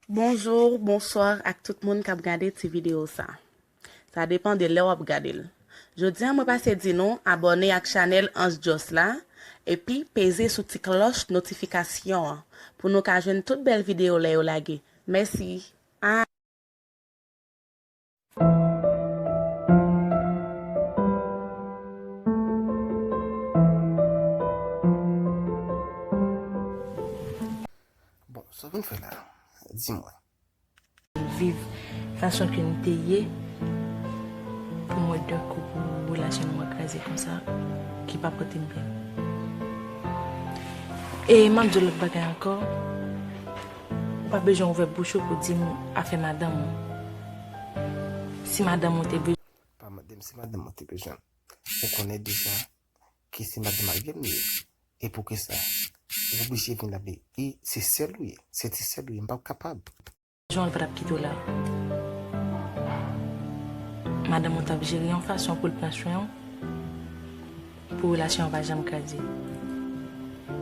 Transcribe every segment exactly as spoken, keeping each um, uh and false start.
Bonjou, bonswa ak tout moun k ap gade ti videyo sa. Sa depann de lè w ap gade l. Jodi a, mwen pase di nou abòne ak chanèl Ange Joss la, epi peze sou ti klòch notifikasyon an pou nou ka jwenn tout bèl videyo lè yo lage. Mèsi. Ah. Bon, sa w vin fè la? Di mwen. Viv fason ke n te ye, pou mwen, dèkou pou relasyon nou an kraze konsa, ki pa pote m byen. E m ap di w lòt bagay ankò, ou pa bezwen ouvè bouch ou pou di m afè madanm ou. Si madanm ou te bezwen. Pa mande m si madanm ou te bezwen. Ou konnen deja ki se madanm marye m li ye. E pou ki sa? Ou oblije vin la, e se sèl ou ye. Se ti sèl ou ye. M p ap kapab. Jan l pa t ap kite w la. Madanm ou t ap jere yon fason pou l pran swen w, pou relasyon an pa janm kraze.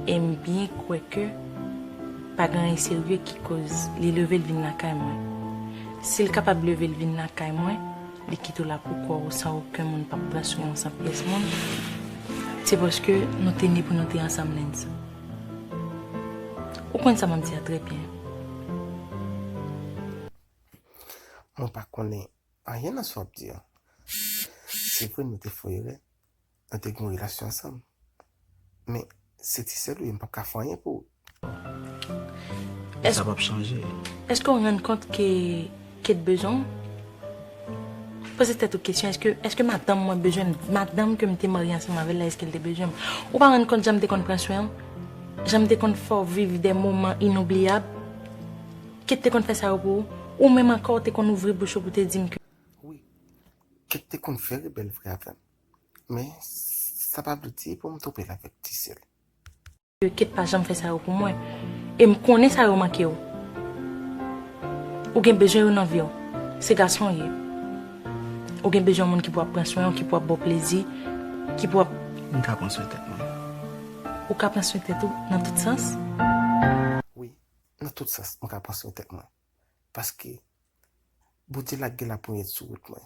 E m byen kwè ke pa gen anyen serye ki koz li leve l vin lakay mwen. Si l kapab leve l vin lakay mwen, li kite w la pou kò w san okenn moun p ap pran swen w san pyès moun, se paske nou te ni pou nou te ansanm, Lens. Ou konn sa m ap di a trè byen. Mwen pa konnen anyen nan sa w ap di a. Se vre, nou te fè erè, nou te gen yon relasyon ansanm. Men, se ti sèl ou ye, m p ap ka fè anyen pou ou. Sa p ap chanje. Èske w rann kont ke Kate bezwen w? Poze tèt ou kesyon, èske, èske madanm mwen bezwen m? Madanm ke m te marye ansanm avè l la, èske l te bezwen m? Ou pa rann kont jan m te konn pran swen w? Jan m te konn fè w viv de moman inoubliyab? Kate te konn fè sa yo pou ou? Ou menm ankò, w te konn ouvri bouch ou pou te di m ke. Wi, Kate te konn fè rebèl vre avè m. Men, sa pa vle di pou m twonpe l avèk ti sèl. Kate pa janm fè sa yo pou mwen. E m konnen sa yo manke w. Ou gen bezwen yo nan vi w. Se gason w ye. Ou gen bezwen yon moun ki pou ap pran swen w, ki pou ap ba w plezi, ki pou ap. M ka pran swen tèt mwen. Ou ka pran swen tèt ou nan tout sans? Wi, nan tout sans, m ka pran swen tèt mwen. Paske Bondye lage laponyèt sou wout mwen.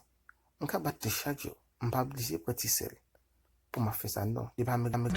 M ka bat li chak jou. M pa oblije pran ti sèl pou m ap fè sa, non. Li pa mèt.